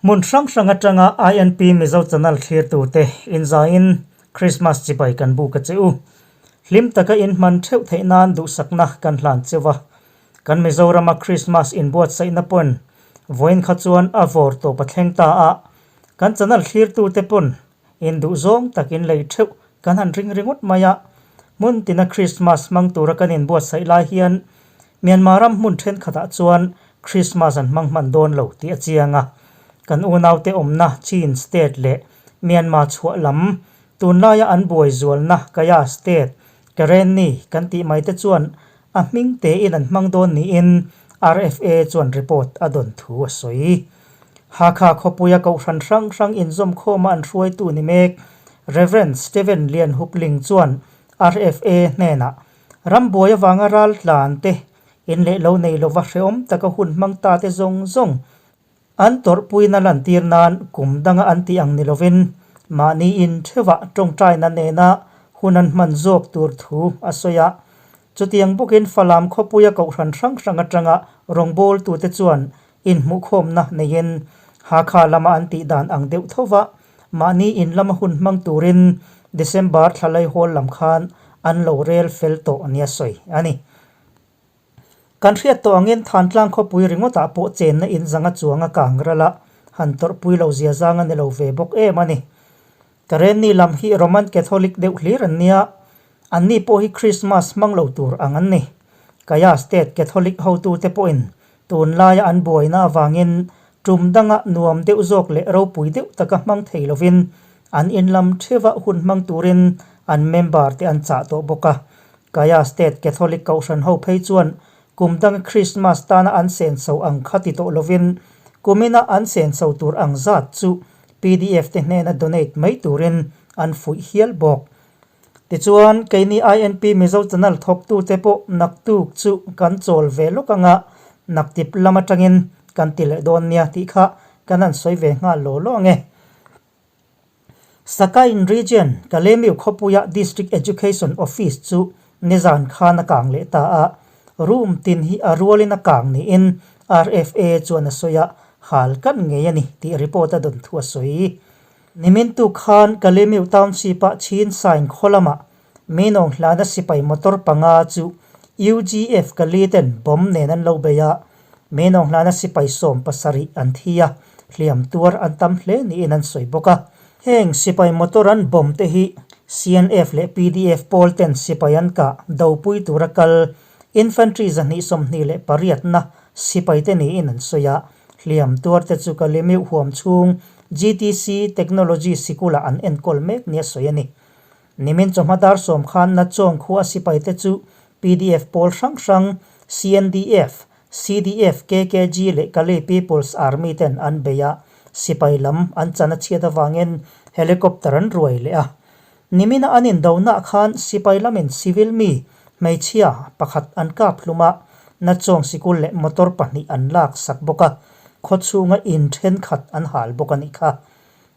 Hmun hrang hrang atanga INP Mizo Channel thlirtute inzaiin Krismas chibai kan buk a che u. Hlim taka in hman theuh theih nan duhsakna kan hlan cheu a. Kan Mizorama Krismas inbuatsaihna pawn vawiin kha chuan a vawr tawp a thleng ta a. Kan channel thlirtute pawn in duhzawng tak in lei theuh kan han ring ringawt mai a. Hmun tina Krismas hmang tura kan inbuatsaih lai hian Myanmar ram hmun thenkhatah chuan Krismas an hmang hman dawn lo tih a chiang a. Kan unaute awmna Chin State leh Myanmar chhuah lam tunlaia an buai zualna Kaya State, Karenni kan tih mai te chuan a hming tein an hmang dawn niin RFA chuan report a dawn thu a sawi. Hakha khawpuia kohhran hrang hrang inzawmkhawma an hruaitu ni mek Rev. Stephen Lian Hupling chuan RFA hnenah rambuai avanga ral tlan te, in leh lo nei lova hrehawm taka hun hmang ta te zawng zawng an tawrhpuina lantir nan kum danga an tih ang ni lovin mahni in theuhah tawngtaina nena hun an hman zawk tur thu a sawi a. Chutiang bawkin Falam khawpuia kohhran hrang hrang atanga rawngbawltute chuan inhmuhkhawmna neiin Hakha lama an tih dan ang deuh thova mahni in lama hun hmang turin December thla laihawl lam khan an lo rel fel tawh nia sawi a ni. Kan hriat tawh angin Thantlang khawpui ringawtah pawh chenna in zanga chuang a kang ral a, han tawrhpui lo zia zang a ni lo ve bawk em a ni. Karenni lam hi Roman Catholic deuh hlir an nia, anni pawh hi Christmas hmang lo tur ang an ni. Kaya State Catholic hotute pawhin tunlaia an buaina avangin tum danga nuam deuh zawk leh ropui deuh taka hmang thei lovin an inlam theuha hun hmang turin an member te an chah tawh bawk a. Kaya State Catholic Kohhran ho phei chuan kum danga Christmas tana an senso ang kha ti tawh lovin kumina an senso tur ang zat chu pdf te hnena donate mai turin an fuih hial bawk. Tichuan, keini INP Mizo Channel thawktute pawh naktuk chu kan chawl ve lawk anga naktip lam atangin kan ti leh dawn nia tih kha kan han sawi ve nghal law law ang e. Sakain Region, Kalemiu khawpuia District Education Office chu nizan khan a kang leh ta a, room tin hi a rualin a kang niin RFA chuan a sawi a, hal kan ngei a ni tih report a dawn thu a sawi. Nimin tu khan Kalemiu Township-a Chin Sain khaw lamah Minawng hlana sipai motor panga chu UGF Kali ten bomb nen an lo bei a, Minawng hlana sipai 70 an thi a, hliam tuar an tam hle niin an sawi bawk a. Heng sipai motor an bomb te hi CNF leh pdf pawl ten sipai an kah dopui tura kal Infantry 228 na sipai te niin an sawi a, hliam tuar te chu Kalemiuh huam chhung GTC Technology sikulah an enkawl mek nia sawi a ni. Nimin chawhma dar sawm khan Nachawng khua sipaite chu pdf pawl hrang hrang, CNDF, CDF, KKG leh Kalay People's Army ten an bei a, sipai lam an chan a chhiat avangin helicopter an ruai leh a. Nimina an indonaah khan sipai lamin civil mi, hmeichhia, pakhat an kap hlum a, Nachawng sikul leh motor pahnih an lak sak bawk a, khawchhunga in thenkhat an hal bawk a nih kha.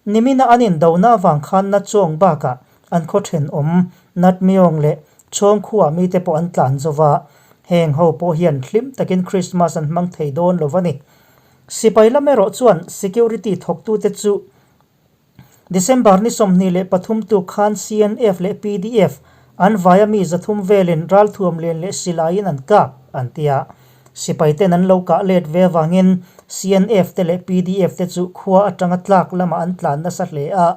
Nimina an indona avang khan Nachawng bakah an khaw thenawm Natmyong leh Chawngkhuaa mite pawh an tlan zo va, heng ho pawh hian hlim takin Christmas an hmang thei dawn lo va ni. Sipai lam erawh chuan security thawktute chu December ni 23 tuk khan CNF leh pdf an vaia mi 300 velin ralthuam lian leh silaiin an kap an ti a. Sipai ten an lo kah let ve avangin CNF te leh pdf te chu khua atanga tlak lamah an tlan nasa hle a.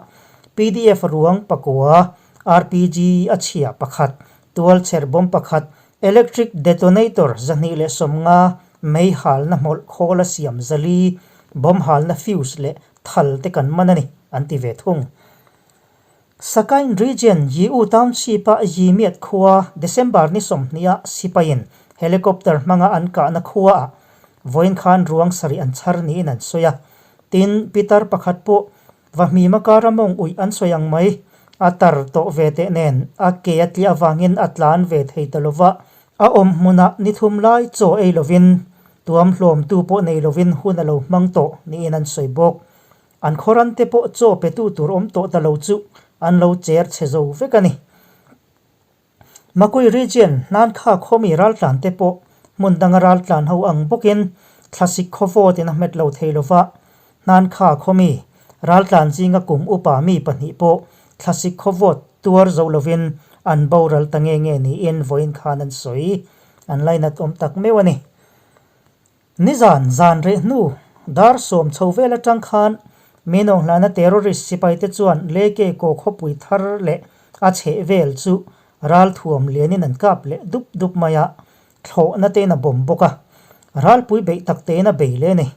Pdf ruang pakua, RPG a chhia pakhat, tual chher bomb pakhat, electric detonator 250, mei halna hmawlh khawl a siam 400, bomb halna fuse leh thal te kan man a ni, an ti ve thung. Sakain Region Yiu Township-a Yimiat khua December ni 20 a sipaiin helicopter hmanga an kahna khuaah vawiin khan ruang sarih an chhar niin an sawi a. Tin, pitar pakhat pawh Vahmima kara mawng uih an sawi ang mai. A tar tawh ve teh nen a ke a tliah avangin a tlan ve thei ta lova, a awm hmunah ni thum lai chaw ei lovin tuam hlawmtu pawh nei lovin hun a lo hmang tawh niin an sawi bawk. An khawran te pawh chaw petu tur awm tawh ta lo chu an lo cher chhe zo vek a ni. Makui Region hnan kha khawmi raltlan te pawh hmun danga raltlan ho ang bawkin thlasik khaw vawtin a hmet lo thei lova. Hnankha khawmi raltlan zinga kum upa mi pahnih pawh thlasik khawvawt tuar zo lovin an boral ta nge nge niin vawiin khan an sawi. An lainat awm tak meuh a ni. Nizan zan reh hnu dar sawm chho vel atang khan Minawnghlana terrorist sipaite chuan Leke kaw khawpui thar leh a chheh vel chu ralthuam lianin an kap leh dup dup mai a, thlawhna tein a bawm bawk a, ralpui beih tak tein a bei leh a ni.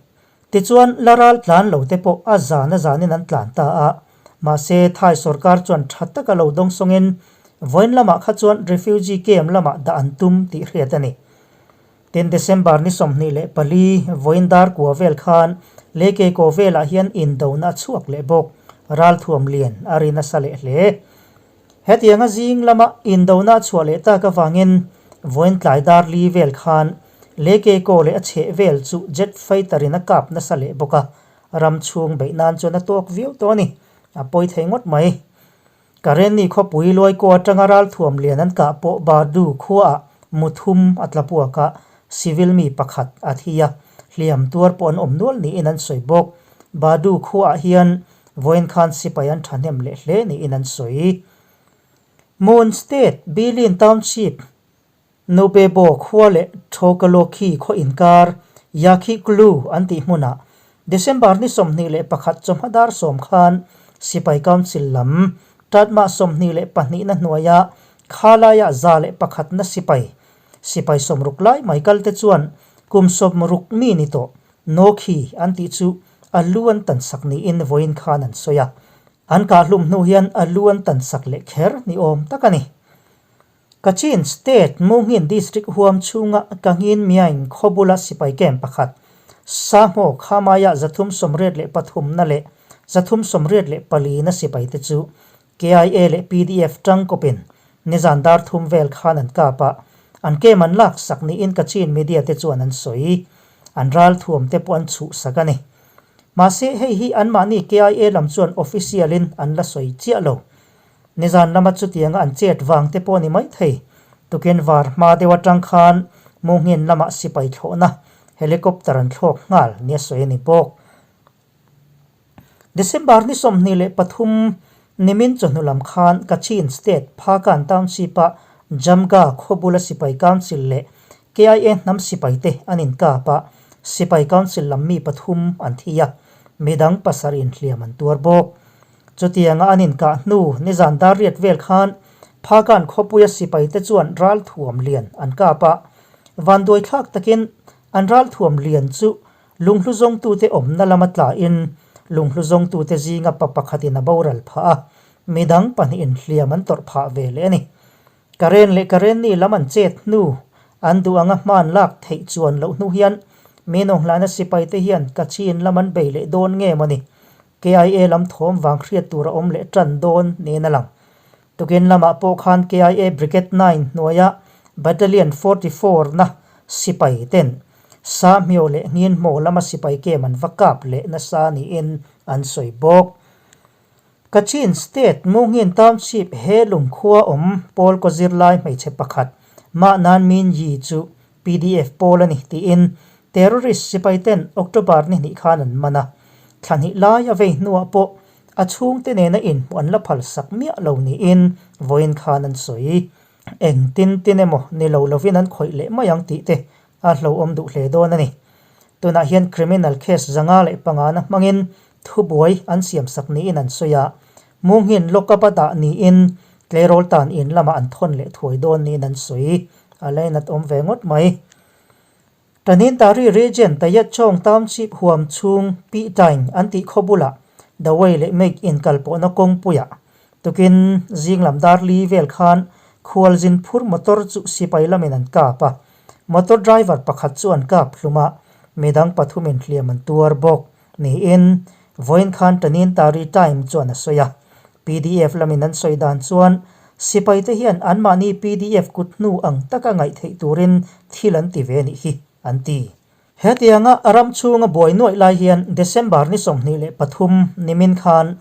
Tichuan la ral tlan lo te pawh a zan a zanin an tlan ta a, mahse Thai sorkar chuan tha taka lo dawngsawngin vawiin lamah kha chuan refugee camp lamah dah an tum tih hriat a ni. Tin, December ni 24 vawiin dar kua vel khan Leke kaw velah hian indona a chhuak leh bawk, ralthuam lian a ri nasa leh hle. Hetianga zing lama indona a chhuah leh tak avangin vawiin tlai dar li vel khan Leke kaw leh a chheh vel chu jet fighter in a kap nasa leh bawk a, ram chhung beih nan chuan a tawk viau tawh a ni, a pawi thei ngawt mai. Karenni khawpui Luaikaw atanga ralthuam lian an kah pawh Bardu khuaah muthum a tla puak a, civil mi pakhat a thi a, hliam tuar pawh an awm nual niin an sawi bawk. Bardu khuaah hian vawiin khan sipai an thahnem leh hle niin an sawi. Mon State, Bilin Township, Nobebo khua leh Thokaloki khaw inkar Yakhiklu an tih hmunah December ni 21 chawhma dar sawm khan Sipai Council lam Tatmah 22 na hnuaia Khalaiah 101 na sipai sipai sawmruk lai mai kalte chuan kum sawmruk mi ni tawh Nokhi an tih chu a lu an tansak niin vawiin khan an sawi a. An kahhlum hnu hian a lu an tansak leh kher ni awm tak a ni. Kachin State Munghin District huam chhunga Kangin Myaing khaw bula sipai camp pakhat, Sahmaw Khamaiah 383 na leh 384 na sipaite chu KIA leh PDF tangkawpin nizan dar thum vel khan an kap a, an camp an lak sak niin Kachin media te chuan an sawi. An ralthuam te pawh an chhuh sak a ni. Mahse hei hi anmahni KIA lam chuan official in an la sawi chiah lo. Nizan lama chutianga an chet vang te pawh a ni maithei. Tukin var hma deuh atang khan Munghin lamah sipai thlawhna helicopter an thlawk nghal nia sawi a ni bawk. December ni 23 nimin chawhnu lam khan Kachin State Phakan Township-a Jamga khaw bula sipai council leh KIA hnam sipaite an inkap a, sipai council lam mi pathum an thi a, midang pasarih inhliam an tuar bawk. Chutianga an inkah hnu nizan dar riat vel khan Phakan khawpuia sipaite chuan ralthuam lian an kap a, vanduai thlak takin an ralthuam lian chu lunghlu zawngtute awmna lama tlain lunghlu zawngtute zinga pa pakhatin a boral phah a, midang pahnihin hliam an tawrh phah ve leh a ni. Karen leh Karenni lam an chet hnu, an duh anga hman lak theih chuan loh hnu hian Minawnghlana sipaite hian Kachin lam an bei leh dawn nge maw ni? KIA lam thawm vang hriat tur a awm leh tan dawn niin a lang. Tukin lamah pawh khan KIA Brigade Nine hnuaia Battalion 44 na sipai ten Sahmyo leh Nginhmaw lama sipai kem an va kap leh nasa niin an sawi bawk. Kachin State Mungin Township he lungkhua awm pawl kaw zirlai hmeichhe pakhat Mah Nan Min Yi chu PDF pawl a ni tiin terrorist sipai ten October ni hnih khan an man a, thla hnih lai a vei hnuah pawh a chhungte nena inhmuh an la phal sak miah lo niin vawiin khan an sawi. Eng tin tin emaw ni lo lovin an khawih leh mai ang tih te a hlauhawm duh hle dawn a ni. Tunah hian criminal case 505 na hmangin thubuai an siam sak niin an sawi a, Munghin lockup a dah niin tleirawl tan in lamah an thawn leh thuai dawn niin an sawi. A lainat awm ve ngawt mai. Tanintari region Tayetchawng Township huam chhung Pihtaing an tih khaw bulah Dawei leh Meik inkalpawhna kawngpuiah tukin zing lam dar li vel khan khualzin phur motor chu sipai lamin an kap a, motor driver pakhat chu an kap hlum a, midang pathumin hliam an tuar bawk niin vawiin khan Tanintari Time chuan a sawi a. Pdf lamin an sawi dan chuan sipaite hian anmahni pdf kut hnu ang taka ngaih theih turin thil an ti ve nih hi, an ti. Hetianga ram chhunga buai nuaih lai hian December ni 23 nimin khan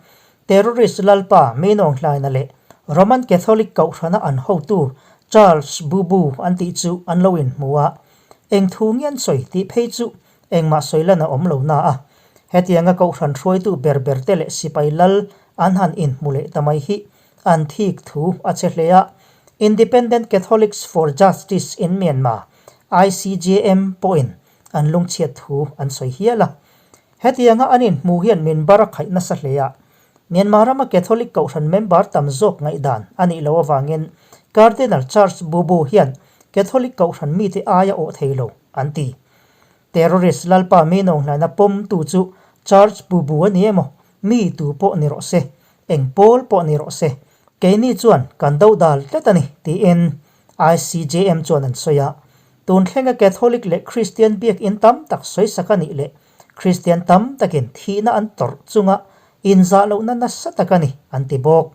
terrorist lalpa Minong Hlaina leh Roman Catholic kohhrana an hotu Charles Bubu an tih chu an lo inhmu a, eng thu nge an sawi tih phei chu engmah sawi lan a awm lo na a. Hetianga kohhran hruaitu ber ber te leh sipai lal an han inhmu leh ta mai hi an thik thu a che hle a. Independent Catholics for Justice in Myanmar, ICJM, pawhin an lungchhiat thu an sawi hial a. Hetianga an inhmu hian min bar a khaih nasa hle a. Myanmar rama Catholic kohhran member tam zawk ngaihdan a nih loh avangin Cardinal Charles Bubu hian Catholic kohhran mite aia awh thei lo an ti. Terrorist Lalpa mi nawnghlaina pawmtu chu Charles Bubu a ni emaw, mi tu pawh ni rawh se, eng pawl pawh ni rawh se, keini chuan kan do dal tlat a ni, tiin ICJM chuan an sawi a. Tun thlenga Catholic leh Kristian biakinn tam tak sawisak a nih leh Kristian tam takin thihna an tawrh chunga inzah lohna nasa tak a ni, an ti bawk.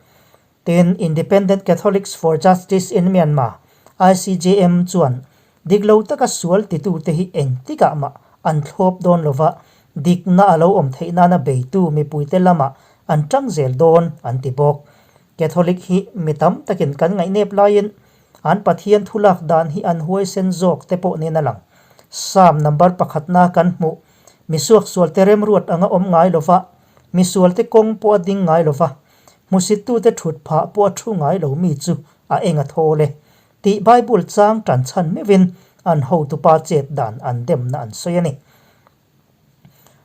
Tin, Independent Catholics for Justice in Myanmar, ICJM, chuan dik lo taka sual titute hi engtikah mah an thlawp dawn lova, dikna a lo awm theih nana beitu mipuite lamah an tang zel dawn, an ti bawk. Catholic hi mi tam takin kan ngaihnep laiin an Pathian thu lak dan hi an huaisen zawk te pawh nen a lang. Psalm number pakhatna kan hmuh, Mi suaksualte remruat anga awm ngai lova, mi sualte kawng pawh a ding ngai lova, hmusittute thut phah pawh a thu ngai lo mi chu a eng a thawl e, tih Bible chang tan chhan meuhin an hotupa chet dan an demna an sawi a ni.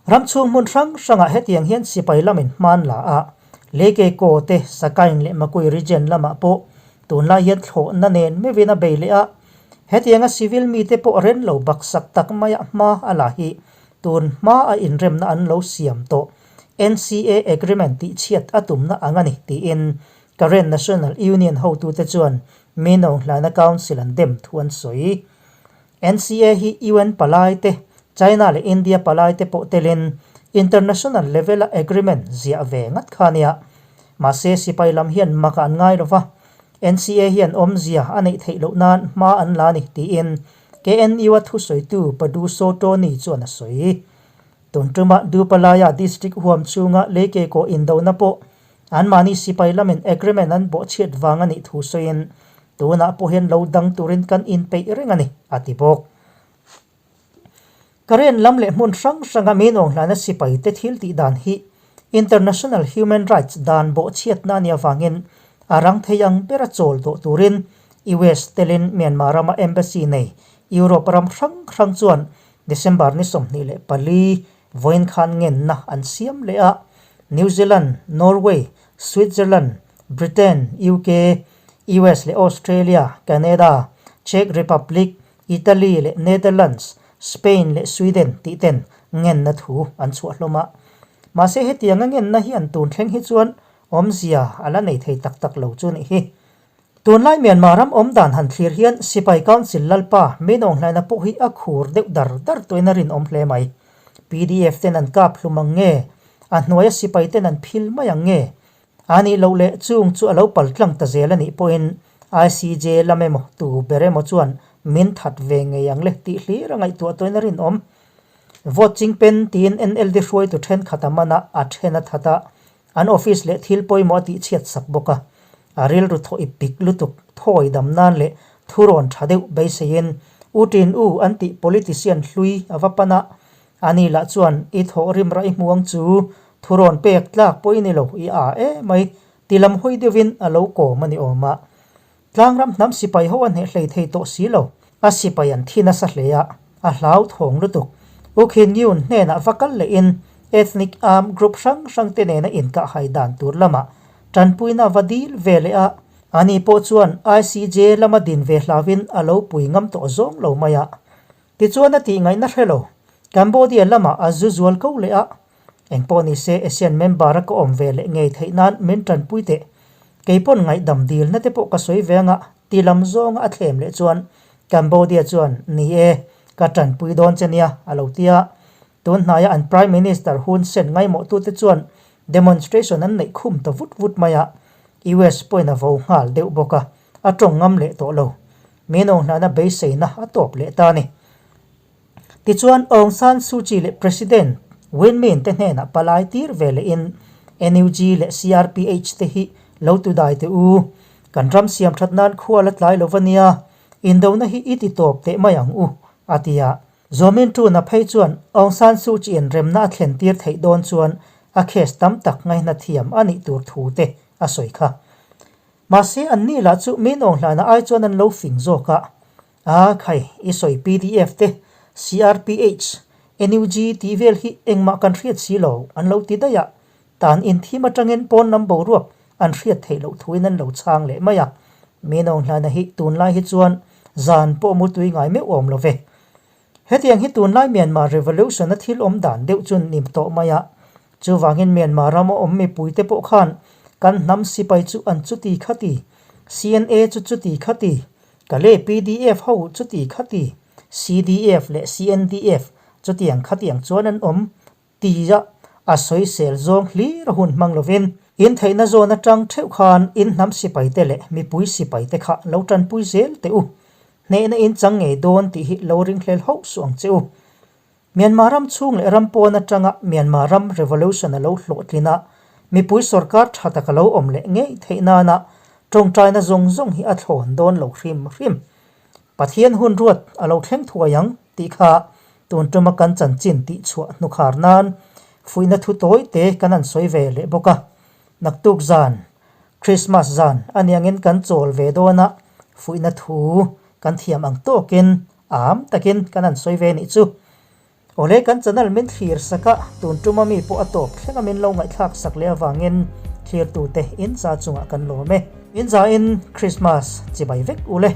Ram chhung hmun hrang hrangah hetiang hian sipai lamin hman la a, Leke Kaw te, Sakain leh Makui region lamah pawh tunlai hian thlawhna nen meuhin a bei leh a, hetianga civil mite pawh ren lo baksak tak maia hma a la hi tun hma a inremna an lo siam tawh NCA agreement tihchhiat a tumna ang a ni tiin Karen National Union hotute chuan Minong Hlana Council an dem thu an sawi. NCA hi UN palaite, China leh India palaite pawh telin international level-a agreement ziah ve ngat kha a nia. Mahse sipai lam hian makah an ngai lo va, NCA hian awmzia a neih theih loh nan hma an la a ni tiin KNU-a thusawitu Padu Sotoni chuan a sawi. Tun tuma Dupalaya district huam chhunga leikekawh indona pawh anmahni sipai lamin agreement an bawhchhiat vang a nih thu sawiin tunah pawh hian lo dang turin kan inpeih reng a ni, a ti bawk. Karen lam leh hmun hrang hranga min awnghlana sipaite thil tih dan hi International Human Rights dan bawhchhiatna a nih avangin a rang thei ang bera chawl tawh turin US telin Myanmar rama embassy nei Europe ram hrang hrang chuan December ni 24 vawiin khan ngenna an siam leh a, New Zealand, Norway, Switzerland, Britain, UK, US leh Australia, Canada, Czech Republic, Italy leh Netherlands, Spain leh Sweden tih ten ngenna thu an chhuah hlawm a. Mahse hetianga ngenna hian tun thleng hi chuan awmzia a la nei thei tak tak lo chu nih hi. Tunlai Myanmar ram awm dan han thlir hian Sipai Council Lalpa Minawng hlaina pawh hi a khur deuh dar dar tawhin a rinawm hle mai. PDF ten an kap hlum ang nge? A hnuaia sipai ten an phil mai ang nge? A nih loh leh chung chu a lo pal tlang ta zel a nih pawhin ICJ lam emaw tu ber emaw chuan min that ve ngei ang le tih hlir a ngaihtuah tawhin a rinawm. Vote chingpen tiin NLD hruaitu thenkhat a man a, a then a that a, An office leh thil pawimawh a tihchhiat sak bawk a, a rilru thaw ip pik lutuk thawi dam nan leh thurawn tha deuh beiseiin U Tin U an tih politician hlui a va pan a, ani lah chuan i thawh rim raih hmuang chu thurawn pek tlak pawh i ni lo i a e mai ti lam hawi deuhin a lo kawm a ni awm a. Tlangram hnam sipai ho a hneh hlei thei tawh si lo. A sipai an thi nasa hle a, a hlauthawng lutuk. U Khin Nyun hnenah va kal lehin ethnic armed group hrang hrang te nena inkahhai dan tur lamah tanpuina va dil ve leh a, ani pawh chuan ICJ lama din ve hlauhin a lo pui ngam tawh zawng lo mai a. Tichuan a tih ngaihna hre lo, Cambodia lamah a zu zual ko leh a, Engpawh ni se ASEAN member a ka awm ve leh ngei theih nan min tanpui teh. Keipawn ngaihdam dilna te pawh ka sawi ve anga ti lam zawnga a thlem leh chuan Cambodia chuan ni e, ka tanpui dawn che nia a lo ti a. Tun hnaia an Prime Minister Hun Sen ngaimawhtute chuan demonstration an neih khum ta vut vut mai a, US pawhin a vo nghal deuh bawk a, a tawng ngam leh tawh lo. Min awnghlana beiseina a tawp leh ta a ni. Tichuan, Aung San Suu Kyi leh President Win Myint te hnenah palai tir ve lehin NUG leh CRPH te hi lo tu dai teh u. Kan ram siam that nan khua la tlai lo va nia, indona hi i ti tawp teh mai ang u, a ti a. Zawmin Tuna phei chuan Aung San Suu Kyi-in remna a thlen tir theih dawn chuan a case tam tak ngaihna thiam a nih tur thu te a sawi kha. Mahse anni lah chu Min Aung Hlana ai chuan an lo fing zawk a. A khai, i sawi pdf te, CRPH, NUG tih vel hi engmah kan hriat si lo an lo ti daih a, tan inthim atangin pawn lam boruak an hriat theih loh thuin an lo chhang leh mai a. Min Aung Hlana hi tunlai hi chuan zan pawh mutui ngai meuh awm lo ve. Hetiang hi tunlai Myanmar Revolution a thil awm dan deuh chu ni tawh mai a. Chuvangin Myanmar rama awm mipuite pawh khan kan hnam sipai chu an chuti khati, CNA chu chuti khati, Kale pdf ho chuti khati, CDF leh CNDF chutiang khatiang chuan an awm tia a sawisel zawng hlir a hun hmang lovin in theihna zawn atang theuh khan in hnam sipaite leh mipui sipaite kha lo tanpui zel teh u. Hnehna in chang ngei dawn tih hi lo ringhlel hauh suh ang che u. Myanmar ram chhung leh ram pawn atanga Myanmar ram revolution a lo hlawhtlin a, mipui sorkar tha tak a lo awm leh ngei theih nana tawngtaina zawng zawng hi a thlawn dawn lo hrim hrim. Pathian hun ruat a lo thleng thuai ang tih kha tun tuma kan chanchin tih chhuah hnukhar nan fuihna thu tawi te kan han sawi ve leh bawk a. Naktuk zan, Christmas zan a niangin kan chawl ve dawn a, fuihna thu kan thiam ang tawkin Am takin kan han sawi ve nih chu. Awle kan channel min thlir sak a, tun tuma mi pawh a tawp thleng a min lo ngaihthlak sak leh avangin thlirtute in za chungah kan lawm e. In za in Christmas chibai vek ule.